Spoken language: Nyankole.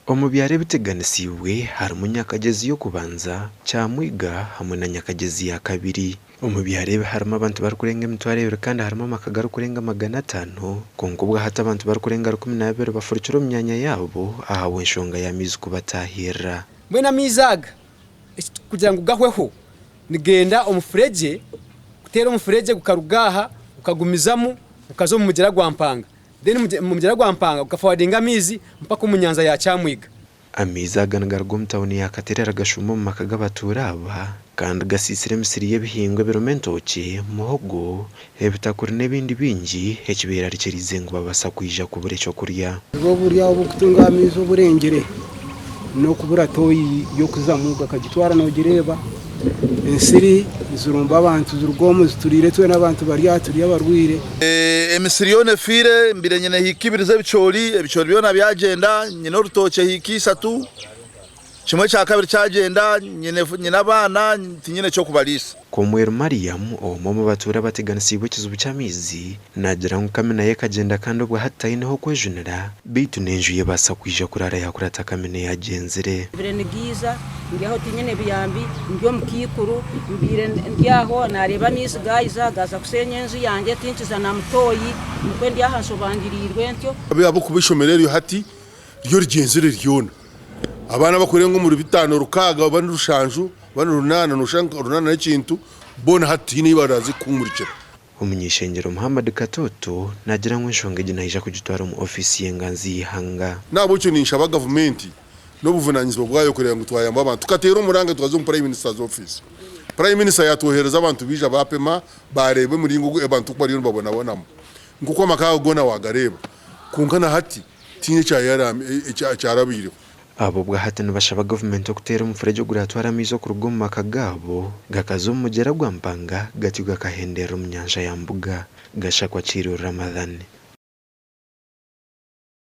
Omu byaro ebiteganisiibwe harimu Nyakagyezi y'okubanza, Kyamwiga hamwe na Nyakagyezi ya kabiri. Omu byaro ebi harimu abantu barikurenga 2000 kandi harimu amaka garikurenga 500 kwonka obwahati abantu barikurenga 12 bafurukire omu myanya yaabo ahabw'enshonga y'amaizi kubataahirira. Mbwenu amaizi aga kugira ngu gahweho nigenda omufuregye kuteera omufuregye gukaruga aha gukagumizamu gukaza omu mugyera gwa Mpanga then omugyera gwa Mpanga gukaforwardinga amaizi mpaka omu nyanja ya Kyamwiga. Amaizi aga nigaruga omu tauni ya Katerera gashuuma omu maka g'abatuura aba kandi gasiisire emisiri y'ebihingwa ebirimu entookye, muhogo, ebitakuri n'ebindi bingi ekibeerarikiriize ngu babaasa kwija kubura ekyokurya. Oburyo obu kutunga amaizi oburengire n'okubura toyi y'okuzamu gakagitwara nogireeba ensiri zirumba abantu ziruga omu zituriire twena abantu bari aha turi abarwaire. Emisiri yoona efiire mbaire nyine hiika ibiri z'ebicoori, ebicoori byona byagyenda, nyine orutookye hiika ishatu, kimwe kya kabiri kyagyenda, nyine abaana tinyine ky'okubariisa. Komweru Mariam, omwe omu batuura abateganisiibwe ekizibu ky'amaizi, naagira ngu kamina ye ekagyenda kandi obwo hati taine h'okwejunira beitu n'enju ye ebaasa kwija kuraara yakurata kamina eyagyenzire. Mbaire nigiiza ndi aho tinyine buyambi ndi omu kaikuru mbaire ndi aho nareeba amaizi gaiza gaaza kusheenya enju yangye tinkiza na mutoyi nikwo ndi aha nshobangiriirwe ntyo. Ahabw'okuba eishomero eryo hati ryo rigyenzire ryona. Abaana abarikurenga omuri bitaano, rukaaga oba rushanju oba ni runaana noshanga nka runaana n'ekintu boona hati tihaine ei baraaze kuhumurikira. Omuny'eishengyero Muhammad Katoto naagira ngu enshonga egi naija kugitwara omu ofiisi y'enganzi y'eihanga. N'ahabw'ekyo ninshaba gavumenti n'obuvunanyizibwa bwayo kureeba ngu twayamba abantu. Tukateera omuranga twaza omu Prime Minister's office. Prime Minister yatwohereza abantu baija baapima baareeba emiringo ogu abantu oku bariyo nibabonabonamu. Nk'oku amaka ago goona waagareeba. Kwonka na hati tihaine ekyarabaireho. Aba obwahati nibashaba gavumenti okuteera omufuregye oguratwara amaizi okuruga omu maka gaabo gakaza omu mugyera gwa Mpanga gatyo gakahenderera omu nyanja ya Mbuga. Gashakwa Kiiru Ramadhan.